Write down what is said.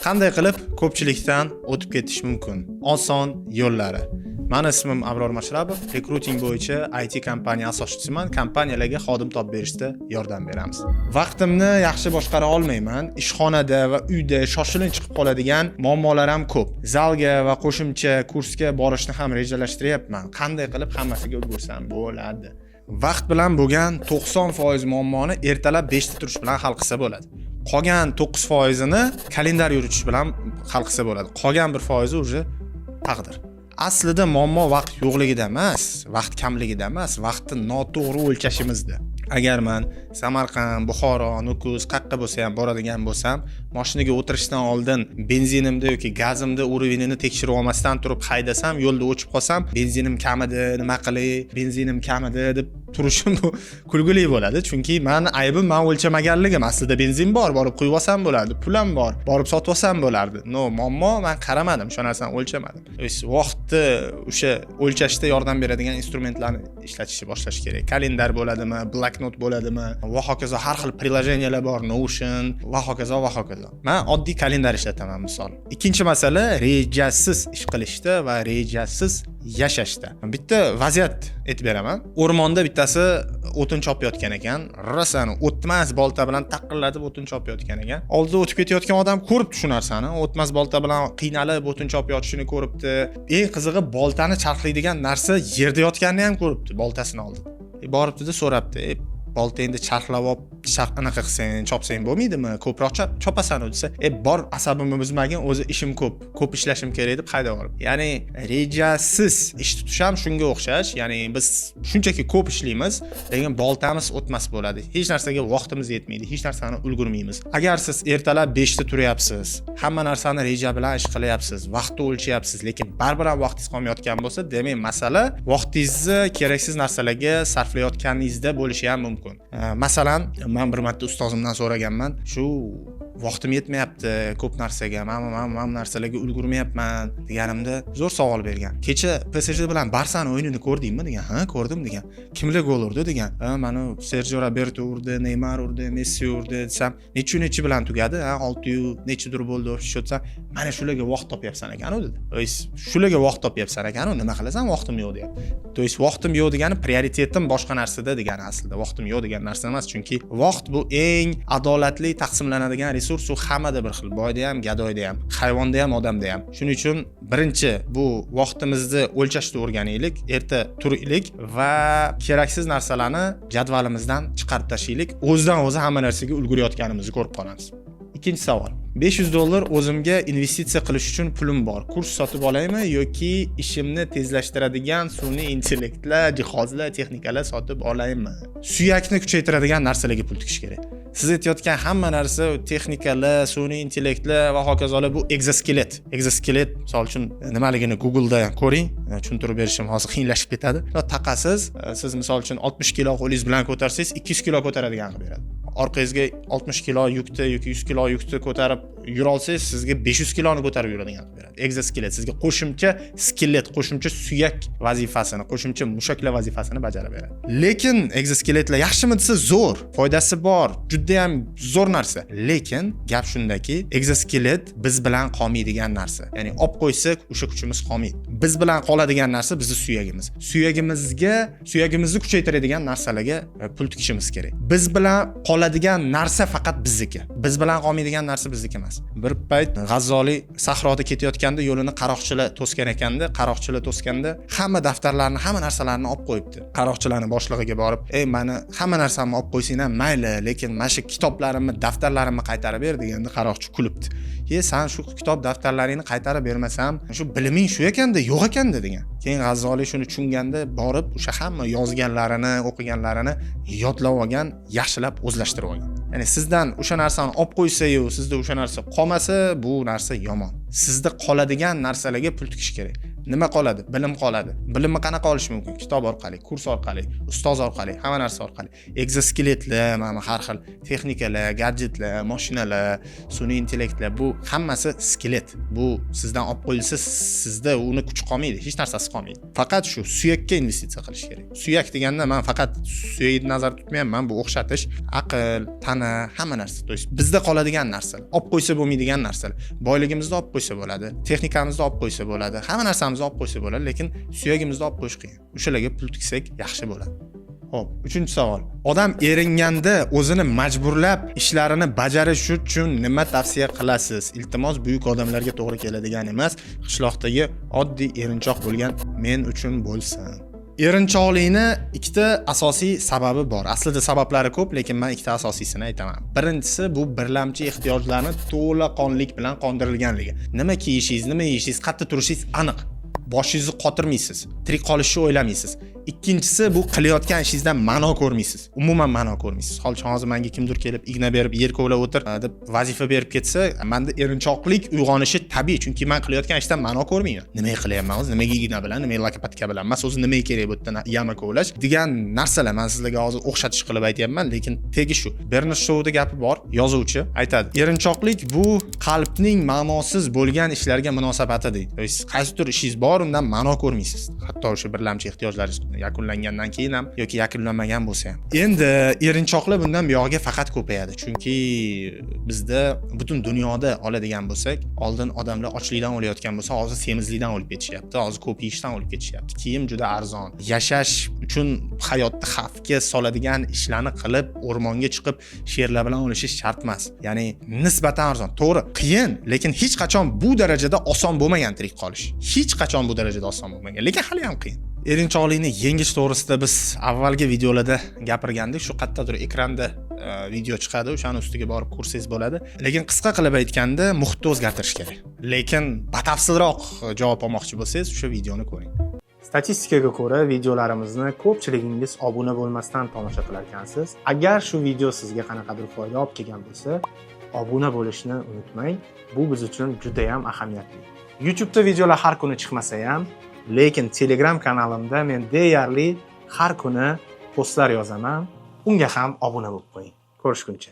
Qanday qilib ko'pchilikdan o'tib ketish mumkin? Oson yo'llari. Mani ismim Abror Mashrabov, rekruting bo'yicha IT kompaniya asoschisiman. Kompaniyalarga xodim topib berishda yordam beramiz. Vaqtimni yaxshi boshqara olmayman. Ishxonada va uyda shoshilinch chiqib qoladigan muammolar ham ko'p. Zalga va qo'shimcha kursga borishni ham rejalashtiryapman. Qanday qilib hammasiga ulgursam bo'ladi? Vaqt bilan bo'lgan 90% muammoni ertalab 5 ta turish bilan hal qilsa bo'ladi. Qolgan 9%ini kalendar yuritish bilan hal qilsa bo'ladi. Qolgan 1%i уже taqdir. Aslida muammo vaqt yo'qligida emas, vaqt kamligida emas, vaqtni noto'g'ri o'lchashimizda. Agar man Samarqand, Buxoro, Nukus, qayerqa bo'lsa ham boradigan bo'lsam, mashinaga o'tirishdan oldin benzinimda yoki gazimda уровень ini tekshirib olmasdan turib haydasam, yo'lda o'chib qolsam, benzinim kamidi, nima qilay, benzinim kamidi deb turishim bu kulgili bo'ladi. Chunki mani aybim man o'lchamaganligim. Aslida benzin bor, borib quyib olsam bo'lardi, pul ham bor, borib sotib olsam bo'lardi. Но, muammo man qaramadim, o'sha narsani o'lchamadim. То есть vaqtni o'sha o'lchashda yordam beradigan instrumentlarni ishlatishni boshlash kerak. Kalendar bo'ladimi, bloknot bo'ladimi va hokazo, har xil приложения lar bor, Notion va hokazo va hokazo. Man oddiy kalendar ishlataman, misol. Ikkinchi masala: rejasiz ish qilishda va rejasiz yashashda. Bitta vaziyat aytib beraman. O'rmonda bittasi o'tin chopayotgan ekan. Rosani o'tmas bolta bilan taqillatib o'tin chopayotgan ekan. Oldida o'tib ketayotgan odam ko'ribdi shu narsani. O'tmas bolta bilan qiynalib o'tin chopayotishini ko'ribdi. Eng qizig'i, boltani charxlaydigan narsa yerda yotganini ham ko'ribdi boltasini oldida. Boribdi-da so'rabdi: "E, boltangni charxlab olib, charx anaqa qilsang, chopsang bo'lmaydimi, ko'proq chopasan u", desa, "E, bor, asabimni buzmagin, o'zi ishim ko'p, ko'p ishlashim kerak", deb haydab yuborib. Ya'ni rejasiz ish tutish ham shunga o'xshash. Ya'ni biz shunchaki ko'p ishlaymiz, lekin boltamiz o'tmas bo'ladi, hech narsaga vaqtimiz yetmaydi, hech narsani ulgurmaymiz. Agar siz ertalab 5da turyapsiz, hamma narsani reja bilan ish qilyapsiz, vaqtni o'lchayapsiz, lekin baribir ham vaqtingiz qolmayotgan bo'lsa, demak, masala vaqtingizni keraksiz narsalarga sarflayotganingizda bo'lishi ham mumkin. Masalan, man bir marta ustozimdan so'raganman: "Shu vaqtim yetmayapti ko'p narsaga, mana bu narsalarga ulgurmayapman", deganimda, zo'r savol bergan: "Kecha PSG bilan Barsani o'yinini ko'rdingmi?" degan. "Ha, ko'rdim", degan. "Kimlar gol urdi?" degan. "Ha, mana Serjio Roberto urdi, Neymar urdi, Messi urdi", desam, "Nechu nechi bilan tugadi?" "Ha, oltiyu nechidir bo'ldi o'sha", desam, "Mana shularga vaqt topyapsan ekanu", dedi. То есть shularga vaqt topyapsan ekanu, nima qilasan, vaqtim yo'q deyapti. То есть vaqtim yo'q degani prioritetim boshqa narsada degani, aslida vaqtim yo'q degan narsa emas. Chunki vaqt bu eng adolatli taqsimlanadigan resurs, u hammada bir xil: boyda ham, gadoyda ham, hayvonda ham, odamda ham. Shuning uchun birinchi bu vaqtimizni o'lchashni o'rganaylik, erta turaylik va keraksiz narsalarni jadvalimizdan chiqarib tashlaylik. O'zidan o'zi hamma narsaga ulgurayotganimizni ko'rib qolamiz. Ikkinchi savol: 500 dollar o'zimga investitsiya qilish uchun pulim bor. Kurs sotib olaymi yoki ishimni tezlashtiradigan sun'iy intellektlar, jihozlar, texnikalar sotib olaymi? Suyakni kuchaytiradigan narsalarga pul tikish kerak. Siz aytayotgan hamma narsa, texnikalar, sun'iy intellektlar va hokazolar, bu ekzoskelet. Ekzoskelet, misol uchun, nimaligini Google'da ko'ring, tushuntirib berishim hozir qiyinlashib ketadi. Taqasiz, siz, misol uchun, 60 kilo qo'lingiz bilan ko'tarsangiz, 200 kilo ko'taradigan qilib beradi. Orqangizga 60 kilo yukni yoki 100 kilo yukni ko'tarib yurolsangiz, sizga 500 kiloni ko'tarib yuradigan qilib beradi. Ekzoskelet sizga qo'shimcha skelet, qo'shimcha suyak vazifasini, qo'shimcha mushaklar vazifasini bajarib beradi. Lekin ekzoskeletlar yaxshimi desa, zo'r, foydasi bor, judayam zo'r narsa. Lekin gap shundaki, ekzoskelet biz bilan qolmaydigan narsa. Ya'ni olib qo'ysak, o'sha kuchimiz qolmaydi. Biz bilan qoladigan narsa bizni suyagimiz. Suyagimizga, suyagimizni kuchaytiradigan narsalarga pul tikishimiz kerak. Biz bilan qoladigan narsa faqat bizniki. Biz bilan qolmaydigan narsa bizniki emas. Bir payt G'azzoliy sahroda ketayotganda yo'lini qaroqchilar to'sgan ekanda, qaroqchilar to'sganda hamma daftarlarni, hamma narsalarni olib qo'yibdi. Qaroqchilarni boshlig'iga borib: "Ey, mani hamma narsamni olib qo'ysang ham mayli, lekin mana shu kitoblarimni, daftarlarimni qaytarib ber", deganda, qaroqchi kulibdi: "E, san shu kitob, daftarlaringni qaytarib bermasam, shu biliming shu ekanda, yo'q ekanda", degan. Keyin G'azzoliy shuni tushunganda, borib o'sha hamma yozganlarini, o'qiganlarini yodlab olgan, yaxshilab o'zlashtirib olgan. Ya'ni sizdan o'sha narsani olib qo'ysa-yu, sizda o'sha narsa qolmasa, bu narsa yomon. Sizda qoladigan narsalarga pul tikish kerak. Nima qoladi? Bilim qoladi. Bilimni qanaqa olish mumkin? Kitob orqali, kurs orqali, ustoz orqali, hamma narsa orqali. Ekzoskeletlar, mana har xil texnikalar, gadjetlar, mashinalar, sun'iy intellektlar, bu hammasi skelet. Bu sizdan olib qo'yilsa, sizda uni kuchi qolmaydi, hech narsasi qolmaydi. Faqat shu suyakka investitsiya qilish kerak. Suyak deganda man faqat suyakni nazarda tutmayapman, bu o'xshatish, aql, tana, hamma narsa. То есть bizda qoladigan narsalar, olib qo'ysa bo'lmaydigan narsalar. Boyligimizni olib qo'ysa bo'ladi, texnikamizni olib qo'ysa bo'ladi, hamma narsamizni olib qo'ysa bo'ladi, lekin suyagimizni olib qo'yish qiyin. O'shalarga pul tiksak yaxshi bo'ladi. Xo'p, uchinchi savol. Odam eringanda o'zini majburlab ishlarini bajarish uchun nima tavsiya qilasiz? Iltimos, buyuk odamlarga to'g'ri keladigan emas, qishloqdagi oddiy erinchoq bo'lgan men uchun bo'lsin. Erinchoqlikni ikkita asosiy sababi bor. Aslida sabablari ko'p, lekin men ikkita asosiysini aytaman. Birinchisi, bu birlamchi ehtiyojlarni to'laqonlik bilan qondirilganligi. Nima kiyishingiz, nima yeyishingiz, qayerda turishingiz aniq. Boshingizni qotirmaysiz, tirik qolishni o'ylamaysiz. Ikkinchisi, bu qilayotgan ishingizdan ma'no ko'rmaysiz. Umuman ma'no ko'rmaysiz. Hozir menga kimdir kelib igna berib, yer kovlab o'tir deb vazifa berib ketsa, menda erinchoqlik uyg'onishi tabiiy, chunki men qilayotgan ishdan ma'no ko'rmayman. Nimaga qilyapman o'zi? Nimaga igna bilan, nimaga лопатка bilan emas, o'zi nimaga kerak bu yerdan яма kovlash degan narsalar. Men sizlarga hozir o'xshatish qilib aytyapman, lekin tegi shu. Bernard Shouda gapi bor, yozuvchi aytadi: "Erinchoqlik bu qalbning ma'nosiz bo'lgan ishlarga munosabati", deydi. То есть qaysidir ishingiz bor, undan ma'no ko'rmaysiz. Hatto o'sha birlamchi ehtiyojlaringiz yakunlangandan keyin ham yoki yakunlanmagan bo'lsa ham. Endi erinchoqlar bundan buyog'iga faqat ko'payadi, chunki bizda, butun dunyoda oladigan bo'lsak, oldin odamlar ochlikdan o'layotgan bo'lsa, hozir semizlikdan o'lib ketishyapti, hozir ko'p yeyishdan o'lib ketishyapti. Kiyim juda arzon, yashash uchun hayotni xavfga soladigan ishlarni qilib, o'rmonga chiqib sherlar bilan o'lishish shart emas. Ya'ni nisbatan arzon. To'g'ri, qiyin, lekin hech qachon bu darajada oson bo'lmagan tirik qolish. Hech qachon bu darajada oson bo'lmagan, lekin hali ham qiyin. Erinchoqlikni yengish to'g'risida biz avvalgi videolarda gapirgandik. Shu qayerdadir ekranda video chiqadi, o'shani ustiga borib ko'rsangiz bo'ladi. Lekin qisqa qilib aytganda, muhitni o'zgartirish kerak. Lekin batafsilroq javob olmoqchi bo'lsangiz, o'sha videoni ko'ring. Statistikaga ko'ra, videolarimizni ko'pchiligingiz obuna bo'lmasdan tomosha qilar ekansiz. Agar shu video sizga qanaqadir foyda olib kelgan bo'lsa, obuna bo'lishni unutmang. Bu biz uchun juda ham ahamiyatli. YouTube'da videolar har kuni chiqmasa ham, lekin Telegram kanalimda men deyarli har kuni postlar yozaman. Unga ham obuna bo'lib qo'ying. Ko'rishguncha.